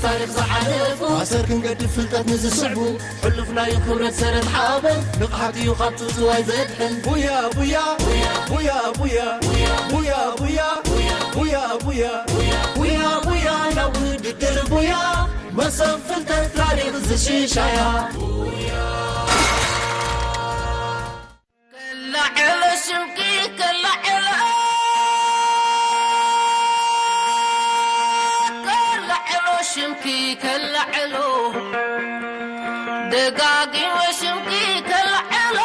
ታሪኽ ዝሓለፉ ኣሰር ክንገድፍ ፍልጠት ንዝስዕቡ ሕሉፍ ናይ ክብረት ሰረት ሓበን ንቕሓት እዩ ካብ ትውትዋይ ዘድሕን። ቡያ ቡያ ቡያ ቡያ ቡያ ቡያ ቡያ ቡያ ቡያ ቡያ ናብ ውድድር ቡያ መሰብ ፍልጠት ታሪኽ ዝሽሻያ። ከላዕሎ ሽምኪ ከላዕሎ፣ ከላዕሎ ሽምኪ ከላዕሎ፣ ደጋጊመ ሽምኪ ከላዕሎ።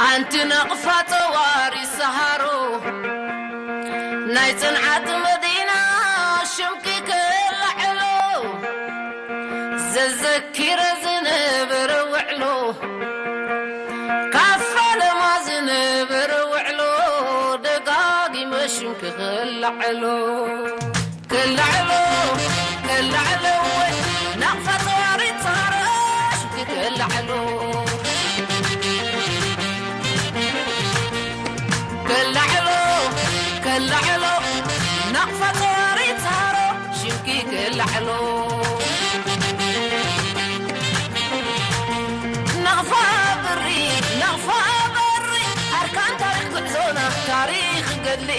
ኣንቲ ናቕፋ ጸዋሪ ሰሃሮ፣ ናይ ጽንዓት መዲና ሽምኪ ከላዕሎ። ዘዘኪረ ዝነበረ ውዕሎ፣ ካብ ፈለማ ዝነበረ ውዕሎ፣ ደጋጊመ ሽምኪ ክላዕሎ። ክላዕሎ፣ ክላዕሎ፣ ወይ ናቕፋ ጸዋሪት ሰሃሮ፣ ሽምኪ ክላዕሎ። ክላዕሎ፣ ክላዕሎ፣ ናቕፋ ጸዋሪት ሰሃሮ፣ ሽምኪ ክላዕሎ። ናቕፋ ብሪ፣ ናቕፋ በሪ፣ ኣርካን ታሪኽ ጉዕዞና፣ ታሪኽ ገድሊ፣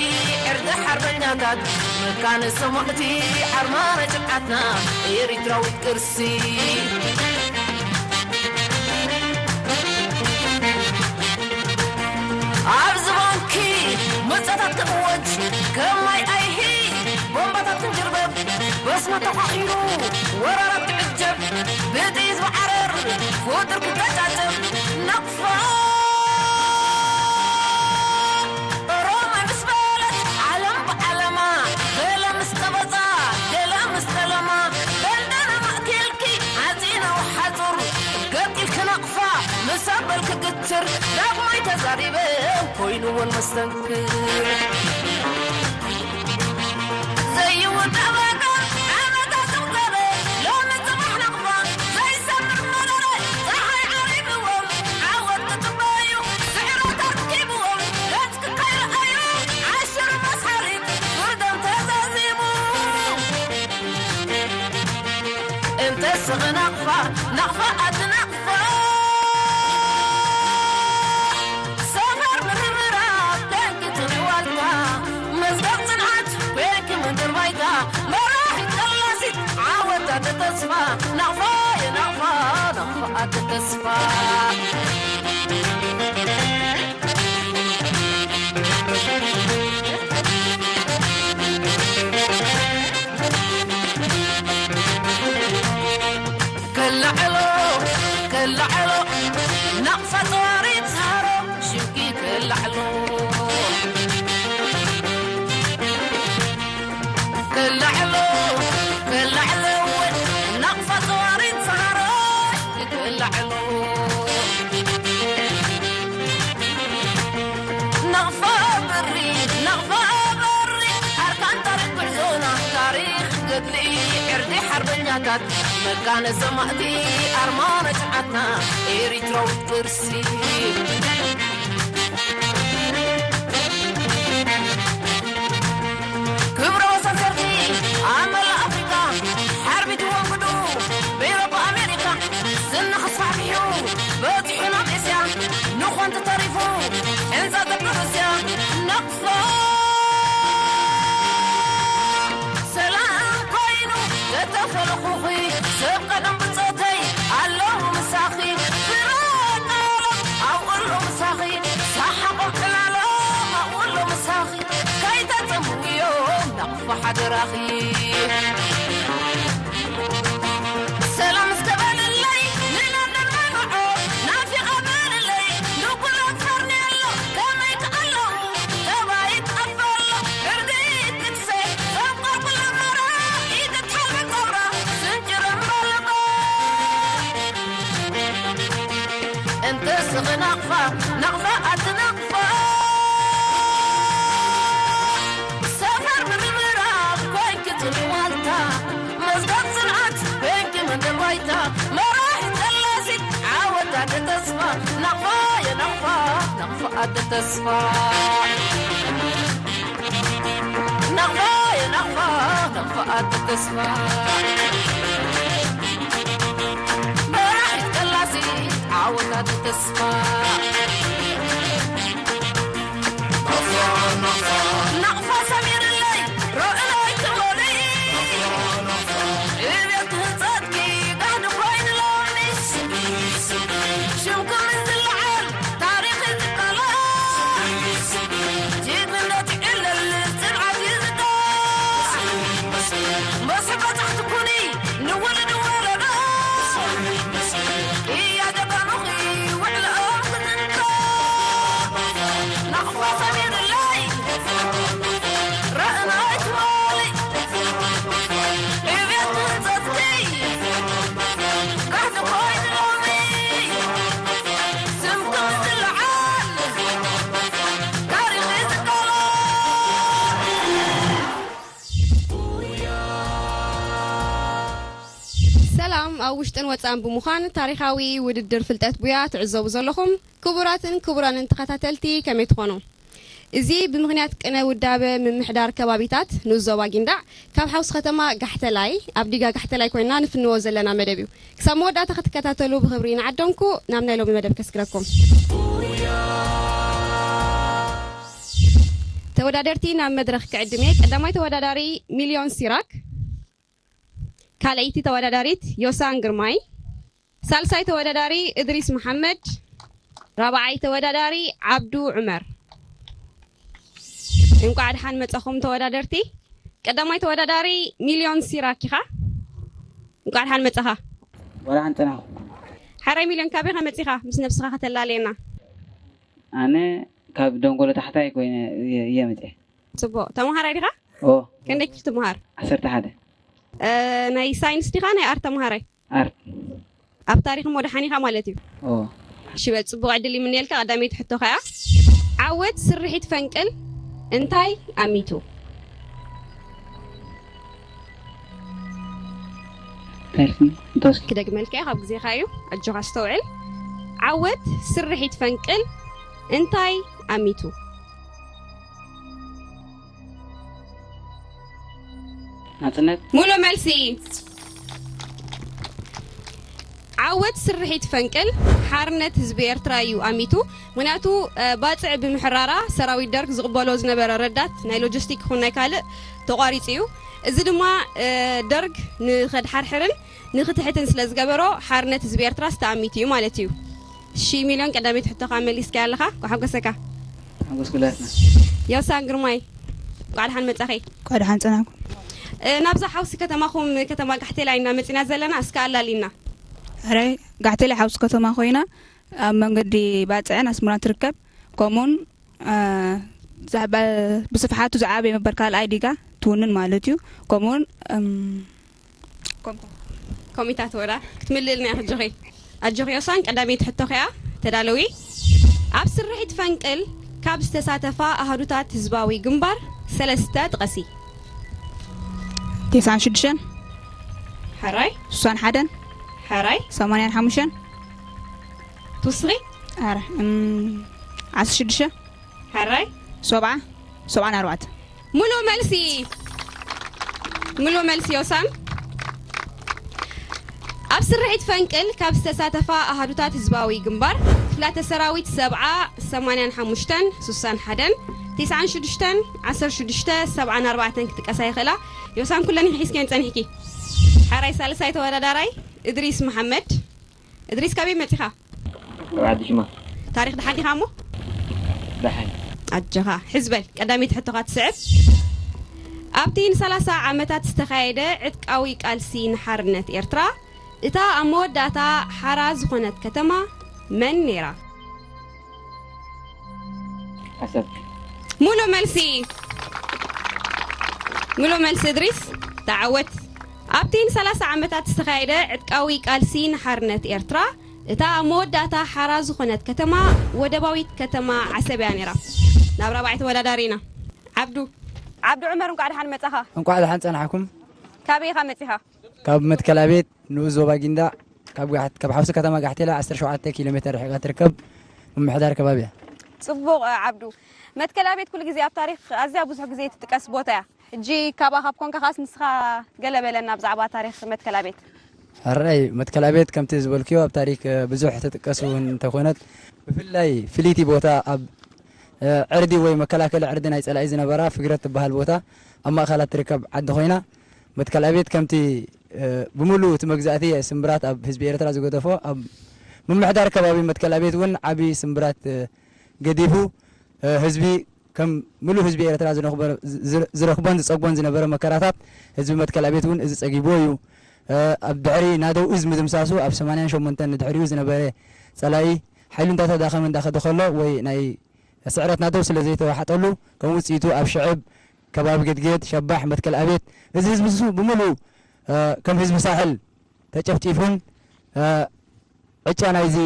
ዕርዲ ሓርበኛታት፣ መካነ ሰማእቲ፣ ኣርማ ናይ ጽንዓትና፣ ኤሪትራዊት ቅርሲ። ኣብዚ ባንኪ መጸታት ክእወጅ፣ ከም ማይ ኣይሂ፣ ቦምባታት ክንጅርበብ፣ በስመ ተዃሒሩ፣ ወራራት ክዕጀብ፣ ብጥይት ብዓረር፣ ፍጡር ክተጫጨብ፣ ናቕፋ ኦሮማይ ምስ በለት፣ ዓለም ብዓለማ፣ ገለ ምስ ቀበጻ፣ ገለ ምስ ጠለማ፣ ደንደና ማእኪልኪ፣ ዓጺና ወሓጹር፣ ገጢልኪ ናቕፋ፣ ምስ ኣበልኪ ግትር፣ ዳግማይ ተዛሪበ፣ ኮይኑወን መስተንክር። ዘይውዳእ ዋጋ ዓመታት ዘቑጸረ፣ ሎሚ ጽባሕ ናቕፋ፣ ዘይሰምር መረረ፣ ጸሓይ ዓሪብዎም፣ ዓወት ክጽበዩ፣ ስዕረት ኣርኪብዎም፣ ገጽኪ ከይረኣዩ፣ ዓሽሩ መስሓሪት፣ ፍርዶም ተዛዚሙ። እንተ ስኺ ናቕፋ፣ ናቕፋ ኣቲ ናቕፋ። ሰፈር ምርምራብ ኮንኪ ጽኑዕ ዋልታ፣ መዝገብ ጽንዓት ኮንኪ ምድር ባይታ፣ መራሒት ቀላሲት ዓወት ኣደ ተስፋ፣ ናቕፋ የናቕፋ፣ ናቕፋ ኣደ ተስፋ። ከላዕሎ፣ ከላዕሎ፣ ናቕፋ ጸዋሪት ሰሃሮ፣ ሽምኪ ከላዕሎ። ከላዕሎ፣ ከላዕሎ፣ ናቕፋ ጸዋሪት ሰሃሮ፣ ሽምኪ ከላዕሎ። ናቕፋ በሪ፣ ናቕፋ በሪ፣ ኣርካን ታሪኽ ጉዕዞና፣ ታሪኽ ገድሊ፣ ዕርዲ ሓርበኛታት፣ መካነ ሰማእቲ፣ ኣርማ ናይ ጽንዓትና፣ ኤሪትራዊት ቅርሲ። ክብረ ወሰን ሰርኪ ኣብ መላእ ኣፍሪቃ፣ ሓርቢትዎም ግዱ ብኤውሮጳ ኣሜሪካ፣ ዝና ክስፋሕፊሑ በጺሑ ናብ እስያ፣ ንኾንት ተሪፉ ሕንጻ ደቂ ሩስያ፣ ናቕፋ ሰላም ኮይኑ ተተፈለኹኺ፣ ሰብ ቀደም ብጾተይ ኣለዉ ምሳኺ፣ ፍረ ቃሎም ኣብኡ ኣለዉ ምሳኺ፣ ሰሓቖም ዕላሎም ኣብኡ ኣለዉ ምሳኺ፣ ከይተጸምውዮም ናቕፋ ሓደራኺ። ሰላም እስከ በልለይ ንለንደን መርዖ፣ ናፊቐ በልለይ ንኩላት ፈርኔሎ፣ ከመይ ክኣለዉ ተባይት ኣበሎ፣ ዕርዲ ክትሰ፣ ፈቆር ኩላ ማራ፣ ኢድ ትሓልበ ቆብራ፣ ስንጭር እምበልቆ። እንተ ስኺ ናቕፋ፣ ናቕፋ ኣቲ ናቕፋ። ሰፈር ምርምራብ ኮይንኪ ጽኑዕ ዋልታ፣ መዝገብ ጽንዓት ኮይንኪ መንደር ባይታ፣ መራሒት ቀላሲት ዓወት ኣደ ተስፋ፣ ናቕፋ የናቕፋ፣ ናቕፋ ኣደ ተስፋ። ናቕፋ የናቕፋ፣ ተስፋ መራሒት ቀላሲ ዓወታት ተስፋ ናቕፋ ሰሚርለይ ሮእላይ ትወልይ ዕብየት ህንጸትኪ ጋህዲ ኮይኑ ሎሚ ሽምኩም ዝለዓል ታሪኽ ዝቃለስ ጅግንነት ይዕለል ጽንዓት ይዝደስ መስሕብ በጻሕቲ ኩኒ ንውልድ ወለዶ እያ ጀጋኑኺ ውዕለኦም ክትንከ ናቕፋ ሰሚርለይ ራእናይ ትወሊ ዕብየት ህንጸትኪ ጋህዲ ኮይኑ ሎሚ ስምኩም ዝለዓል ታሪኽ ዝቃለስ ሰላም ኣብ ውሽጥን ወጻእን ብምዃን ታሪኻዊ ውድድር ፍልጠት ቡያ ትዕዘቡ ዘለኹም ክቡራትን ክቡራንን ተኸታተልቲ ከመይ ትኾኑ? እዚ ብምኽንያት ቅነ ውዳበ ምምሕዳር ከባቢታት ንኡስ ዞባ ጊንዳዕ ካብ ሓውሲ ከተማ ጋሕተላይ ኣብ ዲጋ ጋሕተላይ ኮይና ንፍንዎ ዘለና መደብ እዩ። ክሳብ መወዳእታ ክትከታተሉ ብኽብሪ ንዓደምኩ። ናብ ናይ ሎሚ መደብ ከስግረኩም። ተወዳደርቲ ናብ መድረኽ ክዕድም እየ። ቀዳማይ ተወዳዳሪ ሚልዮን ሲራክ፣ ካልኣይቲ ተወዳዳሪት ዮሳን ግርማይ፣ ሳልሳይ ተወዳዳሪ እድሪስ መሓመድ፣ ራብዓይ ተወዳዳሪ ዓብዱ ዑመር። እንቋዕ ደሓን መጻኹም ተወዳደርቲ። ቀዳማይ ተወዳዳሪ ሚልዮን ሲራክ ኢኻ። እንቋዕ ደሓን መጻኻ። ወላ ሓንጸናኹ። ሓራይ ሚልዮን ካበይ ኢኻ መጺኻ? ምስ ነብስኻ ከተላልየና። ኣነ ካብ ደንጎሎ ታሕታይ ኮይነ እየ፣ እየ መጽየ። ጽቡቕ። ተመሃራይ ዲኻ? ኦ። ክንደይ ክፍሊ ትመሃር? ዓሰርተ ሓደ። እ፣ ናይ ሳይንስ ዲኻ ናይ ኣርት ተመሃራይ? ኣርት። ኣብ ታሪኽ እሞ ደሓን ኢኻ ማለት እዩ። ኦ። እሺ በል፣ ጽቡቕ ዕድል ይምንየልካ። ቀዳመይቲ ሕቶኻ እያ። ዓወት ስርሒት ፈንቅል እንታይ ኣሚቱ? እንታይ ኢልክኒ? እንታይ እስኪ? ክደግመልካ እየ፣ ካብ ግዜኻ እዩ። ኣጆኻ ኣስተውዕል። ዓወት ስርሒት ፈንቅል እንታይ ኣሚቱ? ናጽነት። ሙሉእ መልሲ። ዓወት ስርሒት ፈንቅል ሓርነት ህዝቢ ኤርትራ እዩ ኣሚቱ። ምኽንያቱ፣ እ፣ ባጽዕ ብምሕራራ ሰራዊት ደርግ ዝቕበሎ ዝነበረ ረዳት ናይ ሎጂስቲክ ይኹን ናይ ካልእ ተቋሪጹ እዩ። እዚ ድማ፣ እ፣ ደርግ ንኸድሓርሕርን ንኽትሕትን ስለ ዝገበሮ ሓርነት ህዝቢ ኤርትራ ዝተኣሚቱ እዩ ማለት እዩ። እሺ ሚልዮን፣ ቀዳመይቲ ሕቶኻ መሊስካያ ኣለኻ፣ እንኳዕ ሓጎሰካ። ሓጎስ ኩላትና። ዮሳን ግርማይ፣ እንኳዕ ደሓን መጻኺ። እንኳዕ ደሓን ጸናሕኩም። እ፣ ናብዛ ሓውሲ ከተማኹም ከተማ ጋሕቴላይ ኢና መጺና ዘለና፣ እስከ ኣላሊና። ሕራይ፣ ጋሕቴላይ ሓውሲ ከተማ ኮይና ኣብ መንገዲ ባጽዕን ኣስመራን ትርከብ። ከምኡውን፣ እ፣ ዛዕባ-፣ ብስፍሓቱ ዝዓበየ ምበር ካልኣይ ዲጋ ትውንን ማለት እዩ። ከምኡውን፣ እም፣ ኮምታ ኮሚታት ወዳ ክትምልእልና እያ። ኣጆኺ ኣጆኺ ዮሳን፣ ቀዳመይቲ ሕቶኺ እያ። ተዳለዊ። ኣብ ስርሒት ፈንቅል ካብ ዝተሳተፋ ኣሃዱታት ህዝባዊ ግንባር ሰለስተ ጥቐሲ። ተስዓን ሽዱሽተን። ሕራይ። ስሳን ሓደን። ሕራይ። ሰማንያን ሓሙሽተን። ትውስኺ? ኣረ፣ እም፣ ዓሰርተ ሽዱሽተ። ሕራይ። ሰብዓ፣ ሰብዓን ኣርባዕተን። ሙሉእ መልሲ። ሙሉእ መልሲ ዮሳን። ኣብ ስርሒት ፈንቅል ካብ ዝተሳተፋ ኣሃዱታት ህዝባዊ ግንባር፣ ክፍላተ ሰራዊት ሰብዓ፣ ሰማንያን ሓሙሽተን፣ ስሳን ሓደን፣ ተስዓን ሽዱሽተን፣ ዓሰርተ ሽዱሽተ፣ ሰብዓን ኣርባዕተን ክትጥቀሳ ይኽእላ። ዮሳን ኩለን ኢኺ ሒዝክየን ጸኒሕኪ። ሕራይ ሳልሳይ ተወዳዳራይ እድሪስ መሓመድ። እድሪስ ካበይ መጺኻ? ካብ ዓዲ ሽማ። ታሪኽ ደሓን ዲኻ እሞ? ደሓን። ኣጆኻ፣ ሕዝ በል፣ ቀዳመይቲ ሕቶኻ ትስዕብ። ኣብቲ ንሰላሳ ዓመታት ዝተኻየደ ዕጥቃዊ ቃልሲ ንሓርነት ኤርትራ፣ እታ ኣብ መወዳእታ ሓራ ዝኾነት ከተማ መን ነይራ? ዓሰብ። ሙሉእ መልሲ። ሙሉእ መልሲ እድሪስ፣ ተዓወት። ኣብቲ ንሰላሳ ዓመታት ዝተኻየደ ዕጥቃዊ ቃልሲ ንሓርነት ኤርትራ፣ እታ ኣብ መወዳእታ ሓራ ዝኾነት ከተማ ወደባዊት ከተማ ዓሰብ እያ ነይራ። ናብ ራብዓይ ተወዳዳሪ ኢና። ዓብዱ። ዓብዱ ዑመር፣ እንቋዕ ደሓን መጻኻ። እንቋዕ ደሓን ጸናሕኩም። ካበይ ኢኻ መጺኻ? ካብ መትከላ ቤት ንኡስ ዞባ ጊንዳዕ፣ ካብ ጋሕ-፣ ካብ ሓውሲ ከተማ ጋሕቴላ ዓሰርተ ሸውዓተ ኪሎ ሜተር ርሒቓ ትርከብ፣ ምምሕዳር ከባቢ እያ። ጽቡቕ፣ ዓብዱ። መትከላ ቤት ኩሉ ግዜ ኣብ ታሪኽ ኣዝያ ብዙሕ ግዜ ትጥቀስ ቦታ እያ። ሕጂ ካባኻ ኣብ ኮንካ ኻስ ንስኻ ገለ በለና ብዛዕባ ታሪኽ መትከል ኣቤት። ሕራይ መትከል ኣቤት ከምቲ ዝበልክዮ ኣብ ታሪክ ብዙሕ ተጥቀስ እውን እንተኾነት ብፍላይ ፍልይቲ ቦታ ኣብ ዕርዲ ወይ መከላከሊ ዕርዲ ናይ ፀላኢ ዝነበራ ፍግረት ትበሃል ቦታ ኣብ ማእኸላት ትርከብ ዓዲ ኮይና መትከል ኣቤት ከምቲ ብምሉእ እቲ መግዛእቲ ስምብራት ኣብ ህዝቢ ኤርትራ ዝገደፎ ኣብ ምምሕዳር ከባቢ መትከል ኣቤት እውን ዓብዪ ስምብራት ገዲፉ ህዝቢ ከም ምሉእ ህዝቢ ኤርትራ ዝረኽቦን ዝፀግቦን ዝነበረ መከራታት ህዝቢ መትከል ኣቤት እውን እዚ ፀጊብዎ እዩ። ኣብ ድሕሪ ናደው እዝ ምድምሳሱ ኣብ ሰማንያን ሸሞንተን ንድሕሪኡ ዝነበረ ፀላኢ ሓይሉ እንዳተዳኸመ እንዳኸደ ከሎ ወይ ናይ ስዕረት ናደው ስለ ዘይተዋሓጠሉ ከም ውፅኢቱ ኣብ ሽዕብ ከባቢ ገድገድ ሸባሕ መትከል ኣቤት እዚ ህዝቢ እሱ ብምሉእ ከም ህዝቢ ሳሕል ተጨፍጪፉን ዕጫ ናይዚ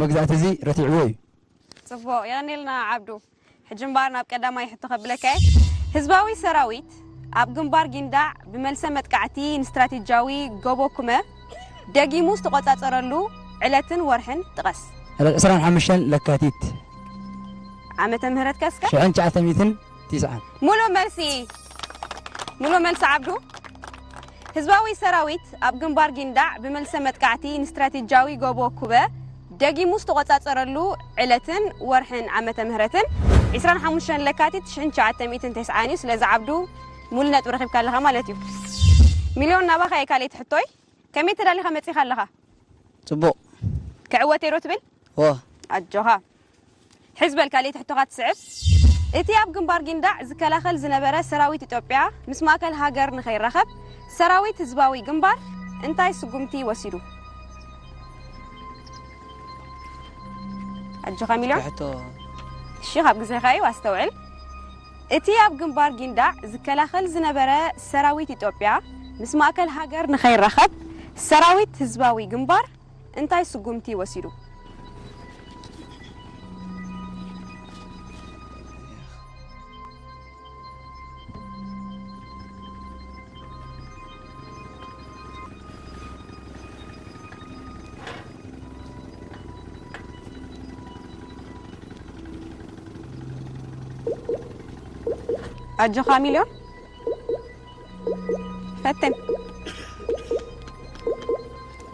መግዛእቲ እዚ ረቲዕዎ እዩ። ፅቡቕ የቐኔልና ዓብዱ። ሕጂ እምበኣር ናብ ቀዳማይ ሕቶ ከብለካ እየ። ህዝባዊ ሰራዊት ኣብ ግንባር ጊንዳዕ ብመልሰ መጥቃዕቲ ንስትራቴጂያዊ ጎቦ ኩመ ደጊሙ ዝተቖጻጸረሉ ዕለትን ወርሕን ጥቀስ። ዕለት ዕስራን ሓሙሽተን ለካቲት ዓመተ ምህረት ከስከ ሽሕን ትሽዓተ ሚእትን ትስዓን ሙሉእ መልሲ። ሙሉእ መልሲ ዓብዱ። ህዝባዊ ሰራዊት ኣብ ግንባር ጊንዳዕ ብመልሰ መጥቃዕቲ ንስትራቴጂያዊ ጎቦ ኩበ ደጊሙ ዝተቖጻጸረሉ ዕለትን ወርሕን ዓመተ ምህረትን ዕስራን ሓሙሽተን ለካቲት ሽሕን ትሽዓተ ሚእትን ተስዓን እዩ። ስለዚ ዓብዱ ሙሉ ነጥቢ ረኺብካ ኣለኻ ማለት እዩ። ሚልዮን ናባኻ እየ ካልኣይቲ ሕቶይ። ከመይ ተዳሊኻ መጺኻ ኣለኻ? ጽቡቕ። ክዕወት እየ ዶ ትብል? ዎ ኣጆኻ። ሕዝ በል ካልኣይቲ ሕቶኻ ትስዕብ። እቲ ኣብ ግንባር ጊንዳዕ ዝከላኸል ዝነበረ ሰራዊት ኢትዮጵያ ምስ ማእከል ሃገር ንኸይራኸብ ሰራዊት ህዝባዊ ግንባር እንታይ ስጉምቲ ወሲዱ? ኣጆኻ ሚልዮን። ሕቶ እሺ ካብ ግዜኻ እዩ ኣስተውዕል። እቲ ኣብ ግንባር ጊንዳዕ ዝከላኸል ዝነበረ ሰራዊት ኢትዮጵያ ምስ ማእከል ሃገር ንኸይራኸብ ሰራዊት ህዝባዊ ግንባር እንታይ ስጉምቲ ወሲዱ? ኣጆኻ ሚልዮን ፈትን።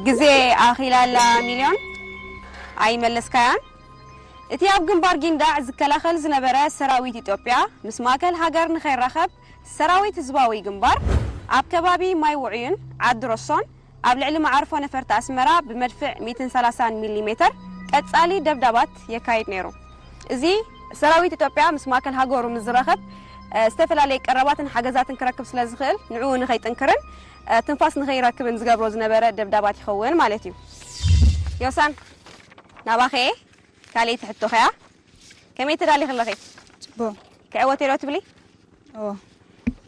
ግዜ ኣኺላ ኣላ ሚልዮን ኣይመለስካያን። እቲ ኣብ ግንባር ጊንዳዕ ዝከላኸል ዝነበረ ሰራዊት ኢትዮጵያ ምስ ማእከል ሃገር ንኸይራኸብ ሰራዊት ህዝባዊ ግንባር ኣብ ከባቢ ማይ ውዑይን ዓዲ ሮሶን ኣብ ልዕሊ መዓርፎ ነፈርቲ ኣስመራ ብመድፍዕ ሚእትን ሰላሳን ሚሊ ሜተር ቀጻሊ ደብዳባት የካይድ ነይሩ። እዚ ሰራዊት ኢትዮጵያ ምስ ማእከል ሃገሩ ምስ ዝራኸብ ዝተፈላለየ ቀረባትን ሓገዛትን ክረክብ ስለ ዝኽእል ንዕኡ ንኸይጥንክርን ትንፋስ ንኸይረክብን ዝገብሮ ዝነበረ ደብዳባት ይኸውን ማለት እዩ። ዮሳን ናባኸ ካልኣይቲ ሕቶኸያ ከመይ ተዳሊኺ ኣለኺ? ጽቡቕ። ክዕወት እየ ዶ ትብሊ? እዎ።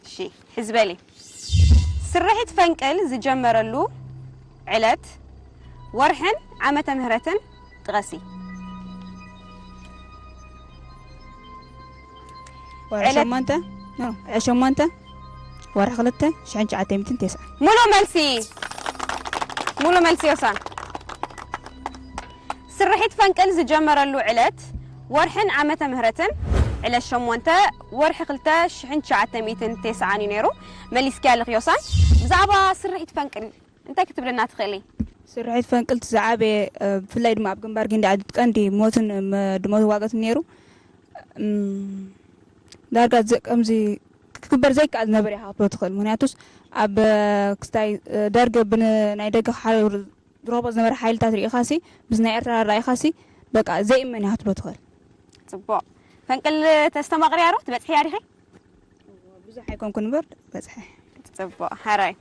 እሺ ሕዚ በሊ። ስርሒት ፈንቅል ዝጀመረሉ ዕለት ወርሕን ዓመተ ምህረትን ጥቐሲ። ወርሒ ሸሞንተ ኖ፣ ወርሒ ሸሞንተ ወርሒ ክልተ ሽሕን ትሽዓተ ሚእትን ተስዓን። ሙሉእ መልሲ። ሙሉእ መልሲ ዮሳን። ስርሒት ፈንቅል ዝጀመረሉ ዕለት ወርሕን ዓመተ ምህረትን ዕለት ሸሞንተ ወርሒ ክልተ ሽሕን ትሽዓተ ሚእትን ተስዓን እዩ ነይሩ። መሊስኪ ኣለኺ ዮሳን። ብዛዕባ ስርሒት ፈንቅል እንታይ ክትብልና ትኽእሊ? ስርሒት ፈንቅል እቲ ዝዓበየ ብፍላይ ድማ ኣብ ግንባር ጊንዳዕ ቀንዲ ሞትን ድሞት ዋገትን ነይሩ። ዳርጋ ከምዚ ክግበር ዘይከኣል ዝነበረ ኢኻ ክትብሎ ትኽእል። ምክንያቱስ ኣብ ክስታይ ደርግ ብናይ ደገ ዝረኽቦ ዝነበረ ሓይልታት ርኢኻሲ ምስ ናይ ኤርትራ ርኢኻሲ በቃ ዘይእመን ኢኻ ክትብሎ ትኽእል። ጽቡቕ። ፈንቅል ተስተማቕርያ ዶ ትበጽሕያ ዲኺ? ብዙሕ ኣይኮንኩን እምበር በጽሐ። ጽቡቕ። ሓራይ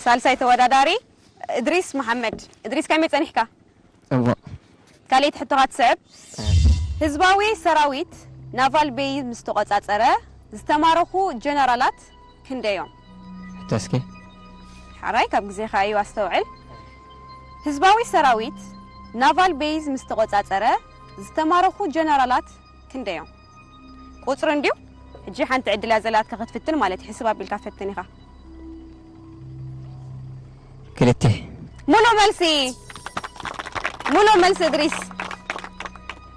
ሳልሳይ ተወዳዳሪ እድሪስ መሓመድ። እድሪስ ከመይ ጸኒሕካ? ጽቡቕ። ካልኣይቲ ሕቶኻ ትስዕብ። ህዝባዊ ሰራዊት ናቫል ቤይ ምስ ተቖጻጸረ ዝተማረኹ ጀነራላት ክንደዮም? ሕቶ እስኪ። ሓራይ ካብ ግዜኻ እዩ ኣስተውዕል። ህዝባዊ ሰራዊት ናቫል ቤይዝ ምስ ተቖጻጸረ ዝተማረኹ ጀነራላት ክንደዮም? ቁጽሪ እንድዩ። ሕጂ ሓንቲ ዕድል እያ ዘላትካ ክትፍትን ማለት እዩ። ሕስብ ኣቢልካ ፈትን ኢኻ። ክልተ። ሙሉእ መልሲ። ሙሉእ መልሲ እድሪስ።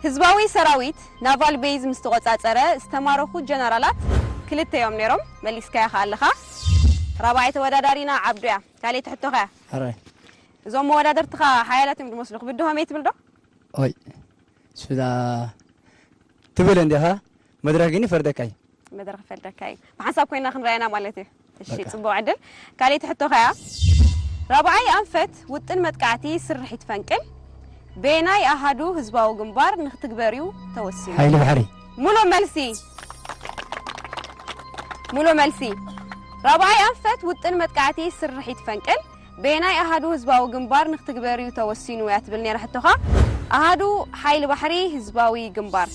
ህዝባዊ ሰራዊት ናቫል ቤይዝ ምስ ተቖጻጸረ ዝተማረኹ ጀነራላት ክልተ እዮም ነይሮም፣ መሊስካያ ከኣ ኣለኻ። ራብዓይ ተወዳዳሪና ዓብዱ እያ። ካልኣይቲ ሕቶኻ እያ። ሕራይ። እዞም መወዳደርትኻ ሓያላት እዮም ዝመስሉ፣ ክብድሆም እየ ትብል ዶ? ኦይ፣ ስዳ ትብል እንዲኻ፣ መድረኽ ግን ይፈርደካ እዩ። መድረኽ ይፈርደካ እዩ። ብሓንሳብ ኮይና ክንረኣየና ማለት እዩ። እሺ፣ በቃ። ጽቡቕ ዕድል። ካልኣይቲ ሕቶኻ እያ። ራብዓይ ኣንፈት ውጥን መጥቃዕቲ ስርሒት ፈንቅል በየናይ ኣሃዱ ህዝባዊ ግንባር ንክትግበር እዩ ተወሲኑ? ሓይሊ ባሕሪ። ሙሉእ መልሲ። ሙሉእ መልሲ። ራብዓይ ኣንፈት ውጥን መጥቃዕቲ ስርሒት ፈንቅል በየናይ ኣሃዱ ህዝባዊ ግንባር ንክትግበር እዩ ተወሲኑ እያ ትብል ነይራ ሕቶኻ። ኣሃዱ ሓይሊ ባሕሪ ህዝባዊ ግንባር።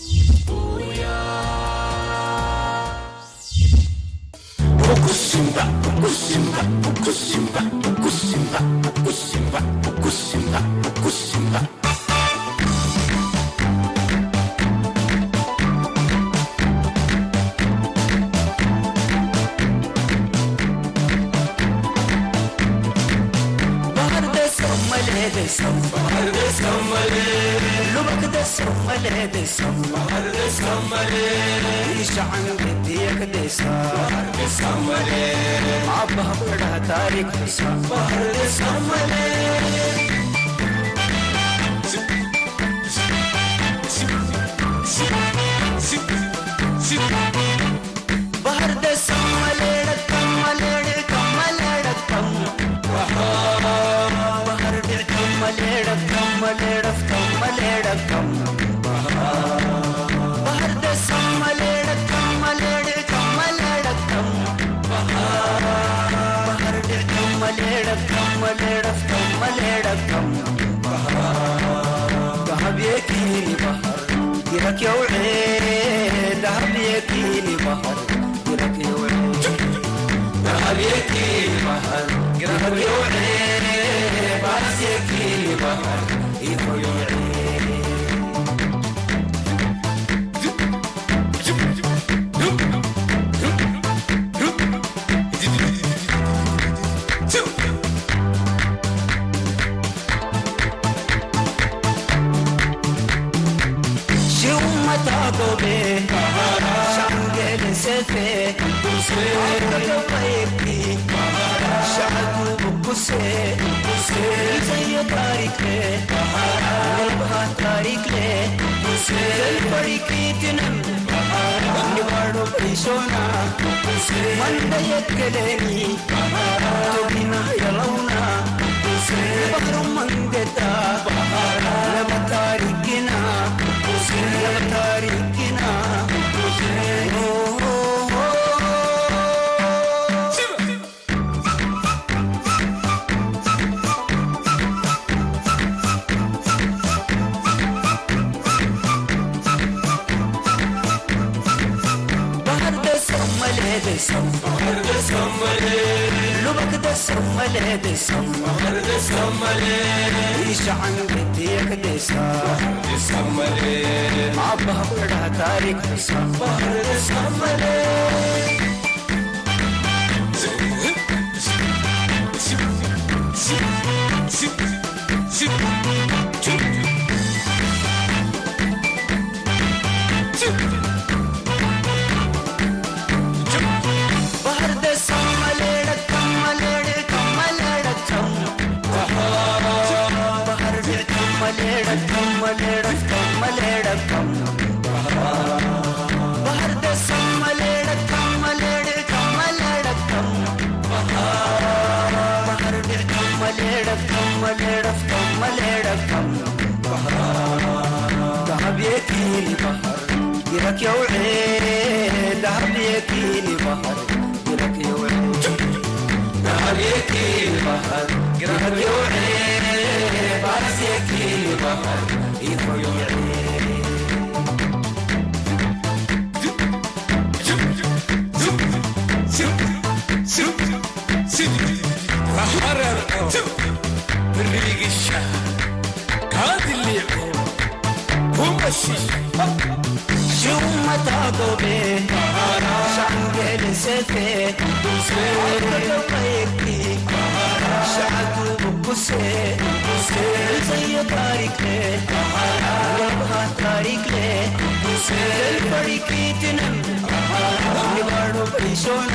ቶና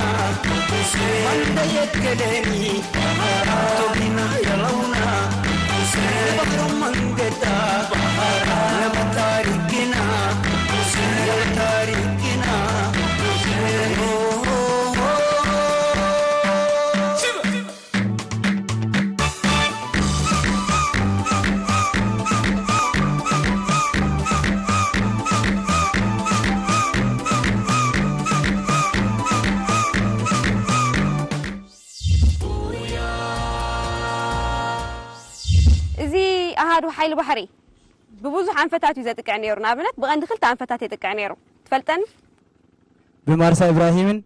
መንደየት ገለኒ ቶቢና የለውና ባሕሮ መንገዳ ለመታሪክና ለመታሪክና እዚ ኣሃዱ ሓይሊ ባሕሪ ብብዙሕ ኣንፈታት እዩ ዘጥቅዕ ነይሩ። ንኣብነት ብቐንዲ ክልተ ኣንፈታት የጥቅዕ ነይሩ። ትፈልጠን? ብማርሳ ኢብራሂምን፣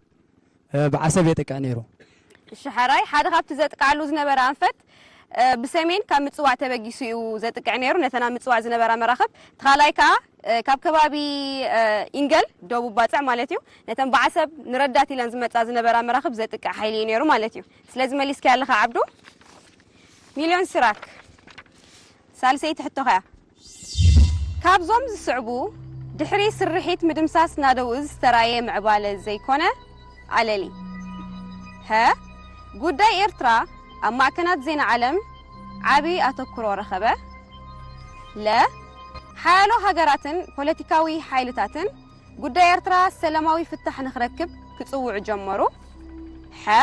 እ፣ ብዓሰብ የጥቅዕ ነይሩ። እሺ፣ ሓራይ ሓደ ካብቲ ዘጥቅዓሉ ዝነበረ ኣንፈት፣ እ፣ ብሰሜን ካብ ምጽዋዕ ተበጊሱ እዩ ዘጥቅዕ ነይሩ፣ ነተን ኣብ ምጽዋዕ ዝነበራ መራኽብ። እቲ ካልኣይ ከኣ፣ እ፣ ካብ ከባቢ፣ እ፣ ኢንገል ደቡብ ባጽዕ ማለት እዩ፣ ነተን ብዓሰብ ንረዳት ኢለን ዝመጻ ዝነበራ መራኽብ ዘጥቅዕ ሓይሊ እዩ ነይሩ ማለት እዩ። ስለዚ መሊስካያ ኣለኻ ዓብዱ። ሚልዮን ሲራክ። ሳልሰይቲ ሕቶኻ እያ። ካብዞም ዝስዕቡ ድሕሪ ስርሒት ምድምሳስ ናደው እዝ ዝተራእየ ምዕባለ ዘይኮነ ኣለሊ። ሀ፣ ጉዳይ ኤርትራ ኣብ ማዕከናት ዜና ዓለም ዓቢ ኣተኩሮ ረኸበ። ለ፣ ሓያሎ ሃገራትን ፖለቲካዊ ሓይልታትን ጉዳይ ኤርትራ ሰላማዊ ፍታሕ ንኽረክብ ክጽውዑ ጀመሩ። ሐ፣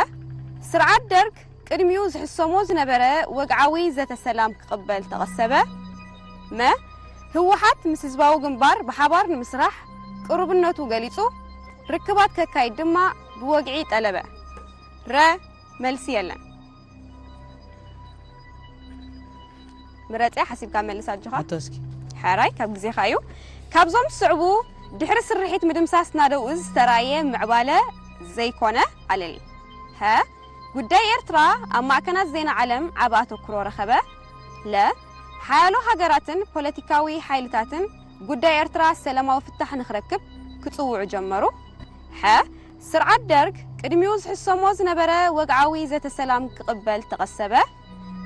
ስርዓት ደርግ ቅድሚኡ ዝሕሰሞ ዝነበረ ወግዓዊ ዘተ ሰላም ክቕበል ተቐሰበ። መ፣ ህወሓት ምስ ህዝባዊ ግንባር ብሓባር ንምስራሕ ቅሩብነቱ ገሊጹ፣ ርክባት ከካይድ ድማ ብወግዒ ጠለበ። ረ፣ መልሲ የለን። ምረጽያ ሓሲብካ መልስ ኣጆኻ። ሕቶ እስኪ። ሕራይ ካብ ግዜኻ እዩ። ካብዞም ዝስዕቡ ድሕሪ ስርሒት ምድምሳስ ናደው እዝ ዝተራእየ ምዕባለ ዘይኮነ ኣለሊ። ሀ፣ ጉዳይ ኤርትራ ኣብ ማዕከናት ዜና ዓለም ዓቢ ኣተኩሮ ረኸበ። ለ፣ ሓያሎ ሃገራትን ፖለቲካዊ ሓይልታትን ጉዳይ ኤርትራ ሰላማዊ ፍታሕ ንኽረክብ ክጽውዑ ጀመሩ። ሐ፣ ስርዓት ደርግ ቅድሚኡ ዝሕሰሞ ዝነበረ ወግዓዊ ዘተ ሰላም ክቕበል ተቐሰበ።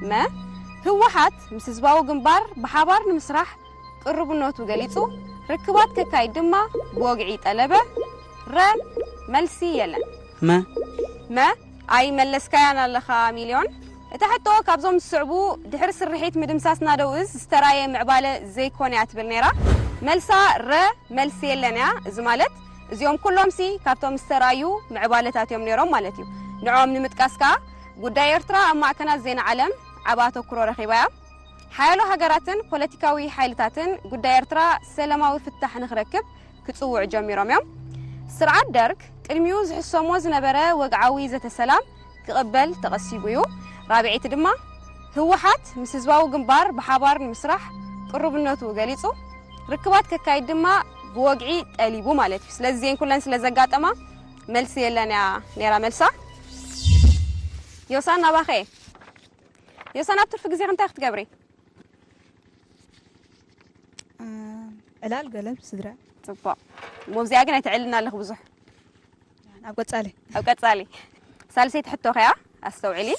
መ፣ ህወሓት ምስ ህዝባዊ ግንባር ብሓባር ንምስራሕ ቅርብነቱ ገሊጹ፣ ርክባት ከካይድ ድማ ብወግዒ ጠለበ። ረ፣ መልሲ የለን። መ። መ፣ ኣይመለስካያን ኣለኻ ሚልዮን። እታ ሕቶ ካብዞም ዝስዕቡ ድሕሪ ስርሒት ምድምሳስ ናደው እዝ ዝተራየ ምዕባለ ዘይኮነ እያ ትብል ነይራ። መልሳ ረ፣ መልሲ የለን እያ። እዚ ማለት እዚኦም ኩሎምሲ ካብቶም ዝተራዩ ምዕባለታት እዮም ነይሮም ማለት እዩ። ንዕኦም ንምጥቃስ ከኣ ጉዳይ ኤርትራ ኣብ ማዕከናት ዜና ዓለም ዓቢ ኣተኩሮ ረኺባ እያ። ሓያሎ ሃገራትን ፖለቲካዊ ሓይልታትን ጉዳይ ኤርትራ ሰላማዊ ፍታሕ ንኽረክብ ክጽውዑ ጀሚሮም እዮም። ስርዓት ደርግ ቅድሚኡ ዝሕሰሞ ዝነበረ ወግዓዊ ዘተ ሰላም ክቕበል ተቐሲቡ እዩ። ራብዐይቲ ድማ ህወሓት ምስ ህዝባዊ ግንባር ብሓባር ንምስራሕ ቅሩብነቱ ገሊጹ ርክባት ከካይድ ድማ ብወግዒ ጠሊቡ ማለት እዩ። ስለዚ እዚኤን ኩለን ስለ ዘጋጠማ መልሲ የለን እያ ነይራ መልሳ። ዮሳን ናባኸ። ዮሳን ኣብ ትርፊ ግዜኺ እንታይ ክትገብሪ? አ፣ ዕላል ገለ ስድራ። ጽቡቕ። እሞ ኣብዚኣ ግን ኣይትዕልልና ኣለኺ ብዙሕ። ኣብ ቀጻሊ። ኣብ ቀጻሊ። ሳልሰይቲ ሕቶ ከያ ኣስተውዕሊ።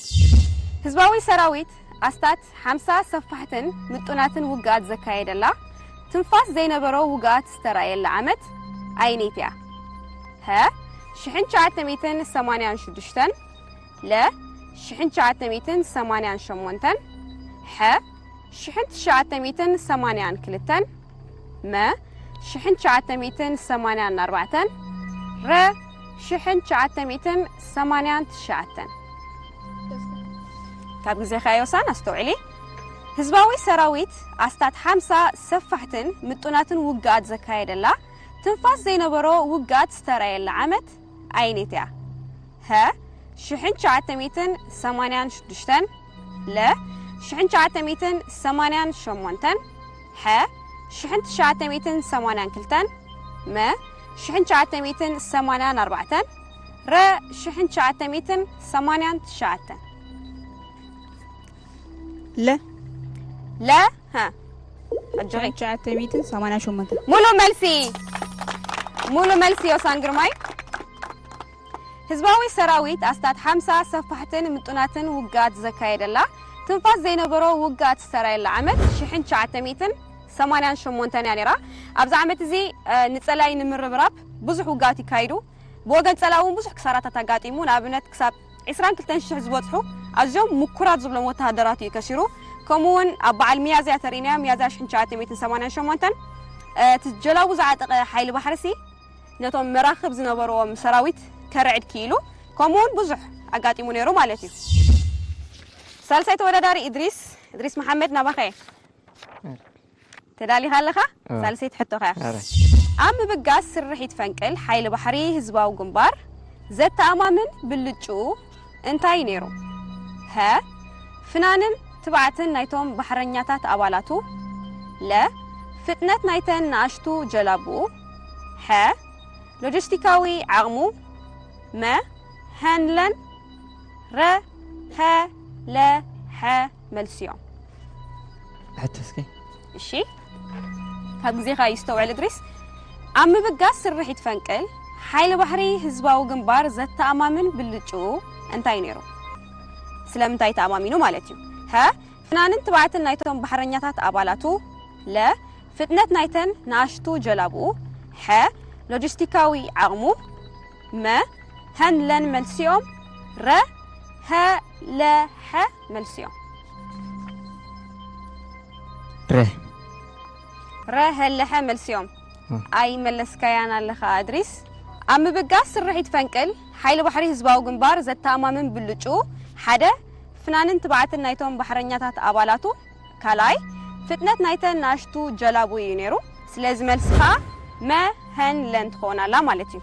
ህዝባዊ ሰራዊት ኣስታት ሓምሳ ሰፋሕትን ምጡናትን ውግኣት ዘካየደላ ትንፋስ ዘይነበሮ ውግኣት ዝተራእየላ ዓመት ኣይነይቲ እያ? ሀ፣ ሽሕን ትሽዓተ ሚእትን ሰማንያን ሽዱሽተን፣ ለ፣ ሽሕን ትሽዓተ ሚእትን ሰማንያን ሸሞንተን፣ ሐ፣ ሽሕን ትሽዓተ ሚእትን ሰማንያን ክልተን፣ መ፣ ሽሕን ትሽዓተ ሚእትን ሰማንያን ኣርባዕተን፣ ረ፣ ሽሕን ትሽዓተ ሚእትን ሰማንያን ትሽዓተን። ካብ ግዜኻ ዮሳን ኣስተውዕሊ። ህዝባዊ ሰራዊት ኣስታት ሓምሳ ሰፋሕትን ምጡናትን ውግኣት ዘካየደላ ትንፋስ ዘይነበሮ ውግኣት ዝተራየላ ዓመት ኣይኔት እያ? ሀ፣ ሽሕን ትሽዓተ ሚእትን ሰማንያን ሽዱሽተን፣ ለ፣ ሽሕን ትሽዓተ ሚእትን ሰማንያን ሸሞንተን፣ ሐ፣ ሽሕን ትሽዓተ ሚእትን ሰማንያን ክልተን፣ መ፣ ሽሕን ትሽዓተ ሚእትን ሰማንያን ኣርባዕተን፣ ረ፣ ሽሕን ትሽዓተ ሚእትን ሰማንያን ትሽዓተን። ለ። ለ፣ ሀ። ኣጆኺ። ትሽዓተ ሚእትን ሰማንያን ሸሞንተን። ሙሉ መልሲ። ሙሉ መልሲ ዮሳን ግርማይ። ህዝባዊ ሰራዊት ኣስታት ሓምሳ ሰፋሕትን ምጡናትን ውግኣት ዘካየደላ ትንፋስ ዘይነበሮ ውግኣት ዝተራየላ ዓመት ሽሕን ትሽዓተ ሚእትን ሰማንያን ሸሞንተን እያ ነይራ። ኣብዚ ዓመት እዚ፣ እ፣ ንጸላይ ንምርብራብ ብዙሕ ውግኣት ይካይዱ። ብወገን ጸላኢ እውን ብዙሕ ክሳራታት ኣጋጢሙ። ንኣብነት ክሳብ ዕስራን ክልተን ሽሕ ዝበጽሑ ኣዝዮም ምኩራት ዝብሎም ወተሃደራት እዩ ከሲሩ። ከምኡ እውን ኣብ በዓል ሚያዝያ ተሪእናዮ፣ ሚያዝያ ሽሕን ትሽዓተ ሚእትን ሰማንያን ሸሞንተን እቲ ጀላቡ ዝዓጠቐ ሓይሊ ባሕርሲ ነቶም መራኽብ ዝነበርዎም ሰራዊት ከርዕድ ክኢሉ፣ ከምኡ እውን ብዙሕ ኣጋጢሙ ነይሩ ማለት እዩ። ሳልሳይ ተወዳዳሪ እድሪስ፣ እድሪስ መሓመድ ናባኸ እየ። ተዳሊኻ ኣለኻ? ሳልሰይቲ ሕቶኻ እያ። ኣብ ምብጋስ ስርሒት ፈንቅል ሓይሊ ባሕሪ ህዝባዊ ግንባር ዘተኣማምን ብልጭኡ እንታይ ነይሩ? ሀ፣ ፍናንን ትብዓትን ናይቶም ባሕረኛታት ኣባላቱ። ለ፣ ፍጥነት ናይተን ንኣሽቱ ጀላቡኡ። ሐ፣ ሎጂስቲካዊ ዓቕሙ። መ፣ ሀንለን። ረ፣ ሀ፣ ለ፣ ሐ መልሲ እዮም። ሕቶ እስኪ። እሺ፣ ካብ ግዜኻ ይስተውዕል እድሪስ። ኣብ ምብጋስ ስርሒት ፈንቅል ሓይሊ ባሕሪ ህዝባዊ ግንባር ዘተኣማምን ብልጭኡ እንታይ ነይሩ? ስለምንታይ ተኣማሚኑ ማለት እዩ? ሀ፣ ፍናንን ትብዓትን ናይቶም ባሕረኛታት ኣባላቱ። ለ፣ ፍጥነት ናይተን ንኣሽቱ ጀላብኡ። ሐ፣ ሎጂስቲካዊ ዓቕሙ። መ፣ ሀንለን መልሲኦም። ረ፣ ሀ፣ ለ፣ ሐ መልሲኦም። ረ ረ፣ ሀ፣ ለ፣ ሐ መልሲኦም። ኣይመለስካያን ኣለኻ እድሪስ። ኣብ ምብጋስ ስርሒት ፈንቅል ሓይሊ ባሕሪ ህዝባዊ ግንባር ዘተኣማምን ብልጩ ሓደ ፍናንን ትብዓትን ናይቶም ባሕረኛታት ኣባላቱ፣ ካልኣይ ፍጥነት ናይተን ናሽቱ ጀላቡ እዩ ነይሩ። ስለዚ መልስኻ መ፣ ሀን፣ ለን ትኸውን ኣላ ማለት እዩ።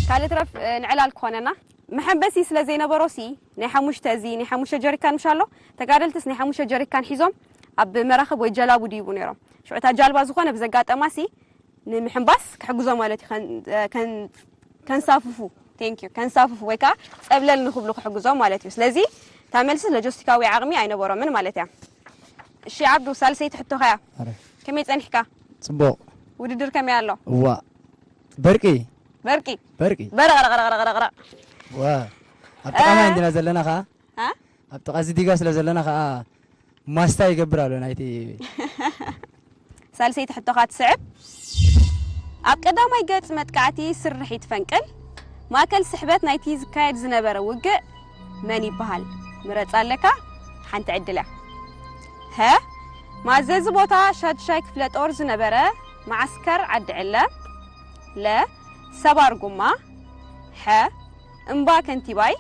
ካልእ ትረፍ ንዕላል ክኾነና መሐንበሲ ስለ ዘይነበሮሲ ናይ ሓሙሽተ እዚ ናይ ሓሙሽተ ጀሪካን ምሽ ኣሎ። ተጋደልትስ ናይ ሓሙሽተ ጀሪካን ሒዞም ኣብ መራኽብ ወይ ጀላቡ ድይቡ ነይሮም። ሽዑ እታ ጃልባ ዝኾነ ብዘጋጠማሲ ንምሕንባስ ክሕግዞ ማለት እዩ። ከንሳፍፉ፣ ቴንክ ዩ፣ ከንሳፍፉ ወይ ከዓ ፀብለል ንክብሉ ክሕግዞም ማለት እዩ። ስለዚ እታ መልሲ ሎጂስቲካዊ ዓቕሚ ኣይነበሮምን ማለት እያ። እሺ ዓብዱ፣ ሳልሰይቲ ሕቶኻ እያ። ከመይ ፀኒሕካ? ፅቡቕ። ውድድር ከመይ ኣሎ? እዋ በርቂ በርቂ በርቂ በረቕረቕረቕረቕረቕ ዋ ኣብ ጥቓ ማይ እንዲና ዘለና ከዓ እ? ኣብ ጥቓ እዚ ዲጋ ስለ ዘለና ከዓ ማስታ ይገብር ኣሎ ናይቲ ሳልሰይቲ ሕቶኻ ትስዕብ። ኣብ ቀዳማይ ገጽ መጥቃዕቲ ስርሒት ፈንቅል ማእከል ስሕበት ናይቲ ዝካየድ ዝነበረ ውግእ መን ይበሃል? ምረጽ ኣለካ፣ ሓንቲ ዕድል እያ። ሀ፣ ማዘዚ ቦታ ሻድሻይ ክፍለ ጦር ዝነበረ መዓስከር ዓዲ ዕለ። ለ፣ ሰባር ጉማ። ሐ፣ እምባ ከንቲባይ።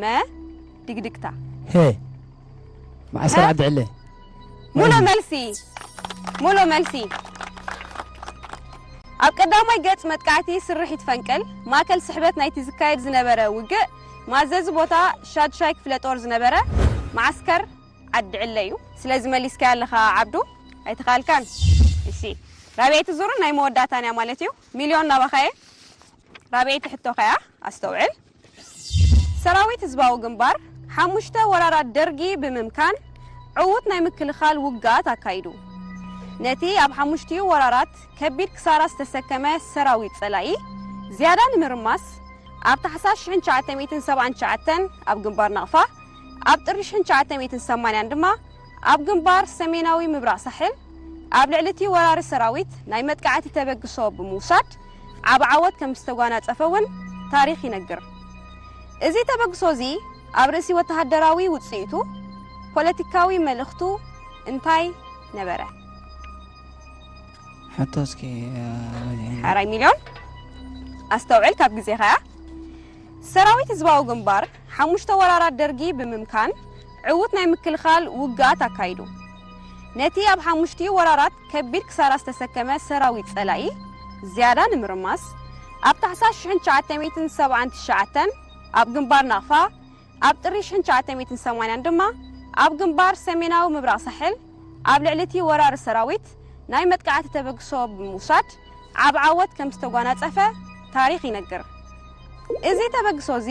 መ፣ ድግድግታ። ሄ መዓስከር ዓዲ ዕለ ሙሉ መልሲ፣ ሙሉ መልሲ። ኣብ ቀዳማይ ገጽ መጥቃዕቲ ስርሒት ፈንቅል ማእከል ስሕበት ናይቲ ዝካየድ ዝነበረ ውግእ ማዘዚ ቦታ ሻድሻይ ክፍለ ጦር ዝነበረ መዓስከር ዓዲ ዕለ እዩ። ስለዚ መሊስካያ ኣለኻ ዓብዱ፣ ኣይተኻልካን። እሺ፣ ራብዐይቲ ዙር ናይ መወዳእታን እያ ማለት እዩ። ሚልዮን ናባኻ እየ። ራብዐይቲ ሕቶኻ እያ፣ ኣስተውዕል። ሰራዊት ህዝባዊ ግንባር ሓሙሽተ ወራራት ደርጊ ብምምካን ዕዉት ናይ ምክልኻል ውግኣት ኣካይዱ። ነቲ ኣብ ሓሙሽቲኡ ወራራት ከቢድ ክሳራ ዝተሰከመ ሰራዊት ጸላኢ ዝያዳ ንምርማስ ኣብ ታሕሳስ ሽሕን ትሽዓተ ሚእትን ሰብዓን ትሽዓተን ኣብ ግንባር ናቕፋ፣ ኣብ ጥሪ ሽሕን ትሽዓተ ሚእትን ሰማንያን ድማ ኣብ ግንባር ሰሜናዊ ምብራቕ ሳሕል ኣብ ልዕሊ እቲ ወራሪ ሰራዊት ናይ መጥቃዕቲ ተበግሶ ብምውሳድ ዓቢ ዓወት ከም ዝተጓናጸፈ እውን ታሪኽ ይነግር። እዚ ተበግሶ እዚ ኣብ ርእሲ ወተሃደራዊ ውጽኢቱ ፖለቲካዊ መልእኽቱ እንታይ ነበረ? ሕቶ እስኪ ሓራይ ሚልዮን ኣስተውዕል፣ ካብ ግዜኻ እያ። ሰራዊት ህዝባዊ ግንባር ሓሙሽተ ወራራት ደርጊ ብምምካን ዕዉት ናይ ምክልኻል ውግኣት ኣካይዱ። ነቲ ኣብ ሓሙሽቲኡ ወራራት ከቢድ ክሳራ ዝተሰከመ ሰራዊት ጸላኢ ዝያዳ ንምርማስ ኣብ ታሕሳስ ሽሕን ትሽዓተ ሚእትን ሰብዓን ትሽዓተን ኣብ ግንባር ናቕፋ፣ ኣብ ጥሪ ሽሕን ትሽዓተ ሚእትን ሰማንያን ድማ ኣብ ግንባር ሰሜናዊ ምብራቕ ሳሕል ኣብ ልዕሊ እቲ ወራሪ ሰራዊት ናይ መጥቃዕቲ ተበግሶ ብምውሳድ ዓቢ ዓወት ከም ዝተጓናጸፈ ታሪኽ ይነግር። እዚ ተበግሶ እዚ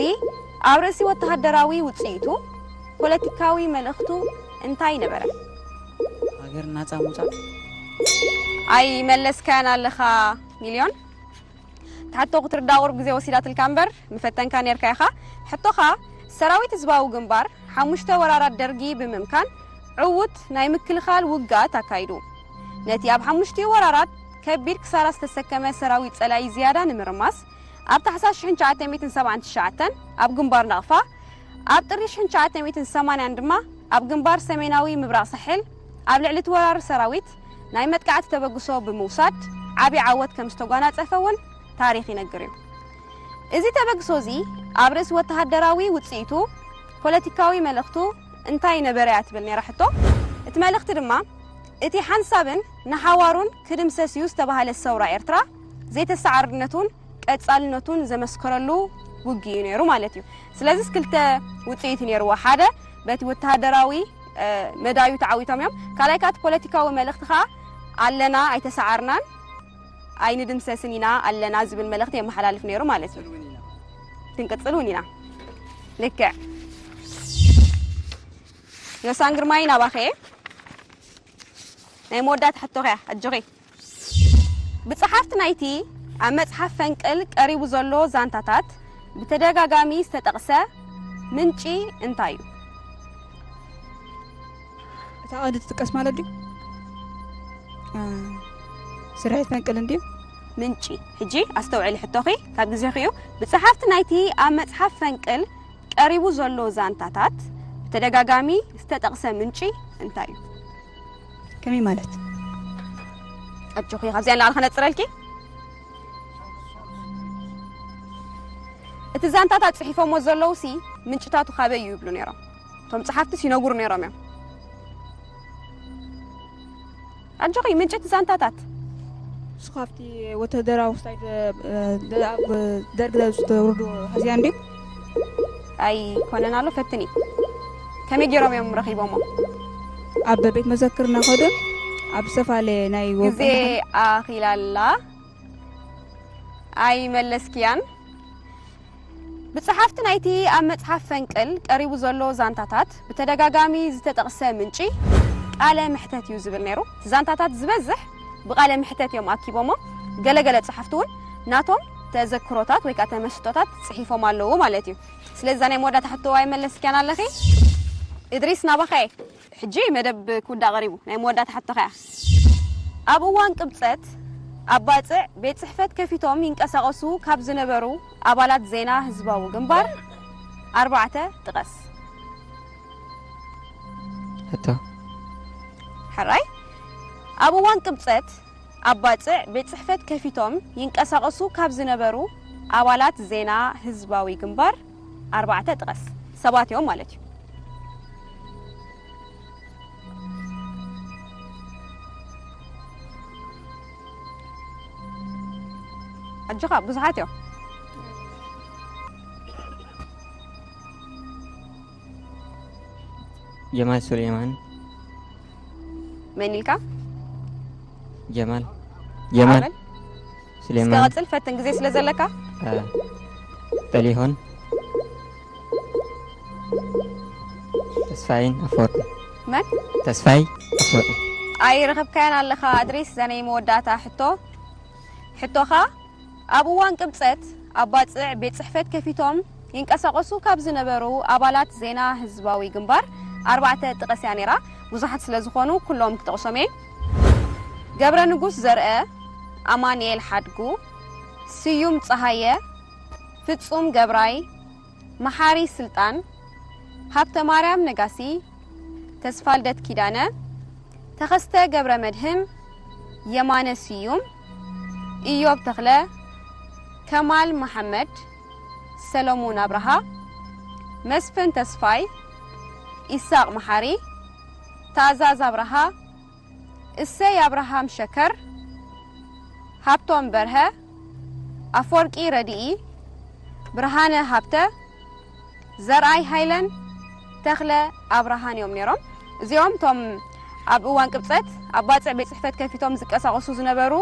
ኣብ ርእሲ ወተሃደራዊ ውጽኢቱ ፖለቲካዊ መልእኽቱ እንታይ ነበረ? ሃገር ናጻ ምውጻእ ኣይመለስካያን ኣለኻ ሚልዮን። ትሓቶ ክትርዳ ቁሩብ ግዜ ወሲዳትልካ እምበር ምፈተንካ ነርካ ኢኻ። ሕቶኻ ሰራዊት ህዝባዊ ግንባር ሓሙሽተ ወራራት ደርጊ ብምምካን ዕዉት ናይ ምክልኻል ውግኣት ኣካይዱ። ነቲ ኣብ ሓሙሽቲኡ ወራራት ከቢድ ክሳራ ዝተሰከመ ሰራዊት ጸላኢ ዝያዳ ንምርማስ ኣብ ታሕሳስ ሽሕን ትሽዓተ ሚእትን ሰብዓን ትሽዓተን ኣብ ግንባር ናቕፋ፣ ኣብ ጥሪ ሽሕን ትሽዓተ ሚእትን ሰማንያን ድማ ኣብ ግንባር ሰሜናዊ ምብራቕ ሳሕል ኣብ ልዕሊ እቲ ወራሪ ሰራዊት ናይ መጥቃዕቲ ተበግሶ ብምውሳድ ዓቢ ዓወት ከም ዝተጓናጸፈ እውን ታሪኽ ይነግር እዩ። እዚ ተበግሶ እዚ ኣብ ርእሲ ወተሃደራዊ ውጽኢቱ ፖለቲካዊ መልእኽቱ እንታይ ነበረ እያ ትብል ነይራ ሕቶ። እቲ መልእኽቲ ድማ እቲ ሓንሳብን ንሓዋሩን ክድምሰስ እዩ ዝተባህለ ሰውራ ኤርትራ ዘይተሰዓርነቱን ቀጻልነቱን ዘመስከረሉ ውግእ እዩ ነይሩ ማለት እዩ። ስለዚስ ክልተ ውጽኢት እዩ ነይርዎ። ሓደ በቲ ወተሃደራዊ፣ እ፣ መዳዩ ተዓዊቶም እዮም። ካልኣይ ከኣ እቲ ፖለቲካዊ መልእኽቲ ከኣ ኣለና፣ ኣይተሰዓርናን፣ ኣይንድምሰስን ኢና፣ ኣለና ዝብል መልእኽቲ የመሓላልፍ ነይሩ ማለት እዩ። ክንቅጽል እውን ኢና። ልክዕ። ዮሳን ግርማይ ናባኸ እየ። ናይ መወዳእታ ሕቶኸ እያ፣ ኣጆኺ። ብጸሓፍቲ ናይቲ ኣብ መጽሓፍ ፈንቅል ቀሪቡ ዘሎ ዛንታታት ብተደጋጋሚ ዝተጠቕሰ ምንጪ እንታይ እዩ? እታ ቀንዲ ትጥቀስ ማለት ድዩ? እ፣ ስርሒት ፈንቅል እንድዩ? ምንጪ። ሕጂ ኣስተውዕሊ ሕቶኺ ካብ ግዜኺ እዩ። ብጸሓፍቲ ናይቲ ኣብ መጽሓፍ ፈንቅል ቀሪቡ ዘሎ ዛንታታት ብተደጋጋሚ ዝተጠቕሰ ምንጪ እንታይ እዩ? ከመይ ማለት? ኣጆኺ፣ ካብዚኣ ንላዕሊ ከነጽረልኪ። እቲ ዛንታታት ጽሒፎሞ ዘለዉ ሲ ምንጭታቱ ካበይ እዩ ይብሉ ነይሮም። እቶም ጸሓፍትስ ይነግሩ ነይሮም እዮም። ኣጆኺ፣ ምንጭ እቲ ዛንታታት። ንሱ ካብቲ ወተሃደራዊ ሳይድ፣ እ፣ ደ-፣ ኣብ ደርግ ዝተውርዱ ሀዚያ እንድዩ? ኣይኮነን ኣሎ፣ ፈትኒ። ከመይ ገይሮም እዮም ረኺቦሞ? ኣብ ቤት መዘክር እናኸዱን ኣብ ዝተፈላለየ ናይ ወገን ግዜ ኣኺላላ ኣይመለስክያን። ብጸሓፍቲ ናይቲ ኣብ መጽሓፍ ፈንቅል ቀሪቡ ዘሎ ዛንታታት ብተደጋጋሚ ዝተጠቕሰ ምንጪ ቃለ መሕተት እዩ ዝብል ነይሩ። እቲ ዛንታታት ዝበዝሕ ብቃለ መሕተት እዮም ኣኪቦሞ። ገለገለ ጸሓፍቲ እውን ናቶም ተዘክሮታት ወይ ከዓ ተመስጦታት ጽሒፎም ኣለዉ ማለት እዩ። ስለዚ እዛ ናይ መወዳእታ ሕቶ ኣይመለስክያን ኣለኺ። እድሪስ ናባኸ። ሕጂ መደብ ክውዳእ ቀሪቡ። ናይ መወዳእታ ሕቶኸ እያ። ኣብ እዋን ቅብጸት ኣብ ባጽዕ ቤት ጽሕፈት ከፊቶም ይንቀሳቐሱ ካብ ዝነበሩ ኣባላት ዜና ህዝባዊ ግንባር ኣርባዕተ ጥቀስ። ሕቶ። ሕራይ። ኣብ እዋን ቅብጸት ኣብ ባጽዕ ቤት ጽሕፈት ከፊቶም ይንቀሳቐሱ ካብ ዝነበሩ ኣባላት ዜና ህዝባዊ ግንባር ኣርባዕተ ጥቀስ። ሰባት እዮም ማለት እዩ። ኣጆኻ፣ ብዙሓት እዮም። ጀማል ሱሌማን። መን ኢልካ? ጀማል። ጀማል ኣበል? እስከ ሱሌማን። ቀጽል፣ ፈትን ግዜ ስለ ዘለካ። አ፣ ጠሊሆን። ተስፋይን ኣፈወርቂ። መን? ተስፋይ ኣፈወርቂ። ኣይረኸብካያን ኣለኻ እድሪስ፣ እዛ ናይ መወዳእታ ሕቶ። ሕቶኻ፣ ኣብ እዋን ቅብጸት ኣብ ባጽዕ ቤት ጽሕፈት ከፊቶም ይንቀሳቐሱ ካብ ዝነበሩ ኣባላት ዜና ህዝባዊ ግንባር ኣርባዕተ ጥቀስ እያ ነይራ። ብዙሓት ስለ ዝኾኑ ኩሎም ክጠቕሶም እየ። ገብረ ንጉስ ዘርአ፣ ኣማንኤል ሓድጉ፣ ስዩም ጸሃየ፣ ፍጹም ገብራይ፣ መሓሪ ስልጣን፣ ሃብተማርያም ነጋሲ፣ ተስፋልደት ኪዳነ፣ ተኸስተ ገብረ መድህን፣ የማነ ስዩም፣ ኢዮብ ተኽለ፣ ከማል መሓመድ፣ ሰለሙን ኣብርሃ፣ መስፍን ተስፋይ፣ ኢሳቕ መሓሪ፣ ታእዛዝ ኣብርሃ፣ እሰይ ኣብርሃም ሸከር፣ ሃብቶም በርሀ፣ ኣፈወርቂ ረድኢ፣ ብርሃነ ሃብተ፣ ዘርኣይ ሃይለን ተኽለ ኣብርሃን እዮም ነይሮም። እዚኦም እቶም ኣብ እዋን ቅብጸት ኣብ ባጽዕ ቤት ጽሕፈት ከፊቶም ዝቀሳቐሱ ዝነበሩ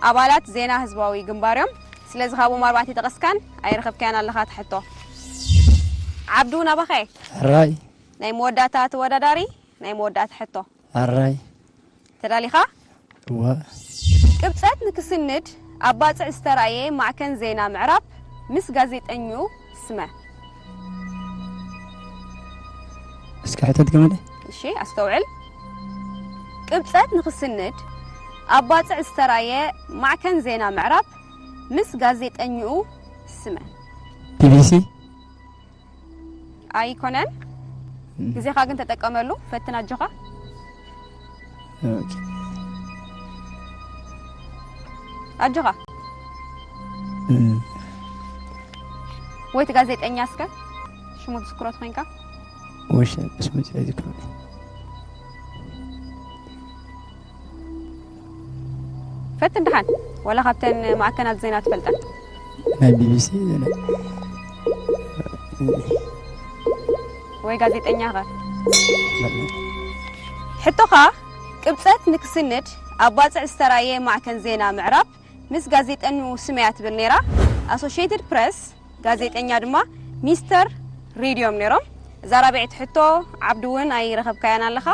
ኣባላት ዜና ህዝባዊ ግንባር እዮም። ስለዚ ካብኦም ኣርባዕተ ይጠቐስካን ኣይረኸብካያን ኣለኻ ትሕቶ። ዓብዱ ናባኸ። ሕራይ ናይ መወዳእታ ተወዳዳሪ ናይ መወዳእታ ሕቶ። ሕራይ ተዳሊኻ? እወ ቅብጸት ንክስንድ ኣብ ባጽዕ ዝተራእየ ማዕከን ዜና ምዕራብ ምስ ጋዜጠኝኡ ስመ። እስኪ ሕተት ገመደ እሺ ኣስተውዕል። ቅብጸት ንክስንድ ኣብ ባጽዕ ዝተራእየ ማዕከን ዜና ምዕራብ ምስ ጋዜጠኝኡ ስመ። ቢቢሲ። ኣይኮነን። ግዜኻ ግን ተጠቀመሉ። ፈትን ኣጆኻ። ኣጆኻ። ወይ እቲ ጋዜጠኛ እስከ ሽሙ ትዝክሮ ተኾይንካ። ወሽ ስሙ ዝዝክሮ። ፈትን ደሓን። ዋላ ካብተን ማዕከናት ዜና ትፈልጠን። ናይ ቢቢሲ ዜና። ወይ ጋዜጠኛ ኸ? ሕቶኻ ቅብጸት ንክስንድ ኣብ ባጽዕ ዝተራየ ማዕከን ዜና ምዕራብ ምስ ጋዜጠኑ ስመያ ትብል ነይራ። ኣሶሽየትድ ፕረስ ጋዜጠኛ ድማ ሚስተር ሪድዮም ነይሮም። እዛ ራብዐይቲ ሕቶ ዓብዲ እውን ኣይረኸብካያን ኣለኻ።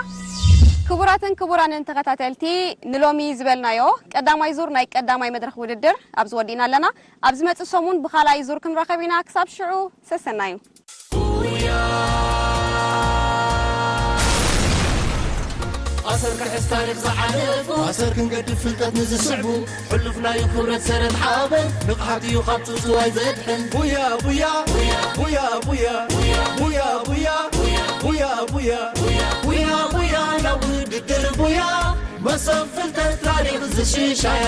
ክቡራትን ክቡራንን ተኸታተልቲ ንሎሚ ዝበልናዮ ቀዳማይ ዙር ናይ ቀዳማይ መድረኽ ውድድር ኣብዚ ወዲእና ኣለና። ኣብ ዝመጽእ ሰሙን ብኻልኣይ ዙር ክንራኸብ ኢና። ክሳብ ሽዑ ሰሰናዩ። ኣሰር ክሕዝ ታሪኽ ዝሓለፉ ኣሰር ክንገድፍ ፍልጠት ንዝስዕቡ ሕሉፍ ናዩ ክብረት ሰረት ሓበን ንቕሓት እዩ ካብ ጽውጽዋይ ዘድሕን ቡያ ቡያ ቡያ ቡያ ቡያ ቡያ ቡያ ቡያ ቡያ ቡያ ናብ ውድድር ቡያ መሰብ ፍልጠት ታሪኽ ዝሽሻያ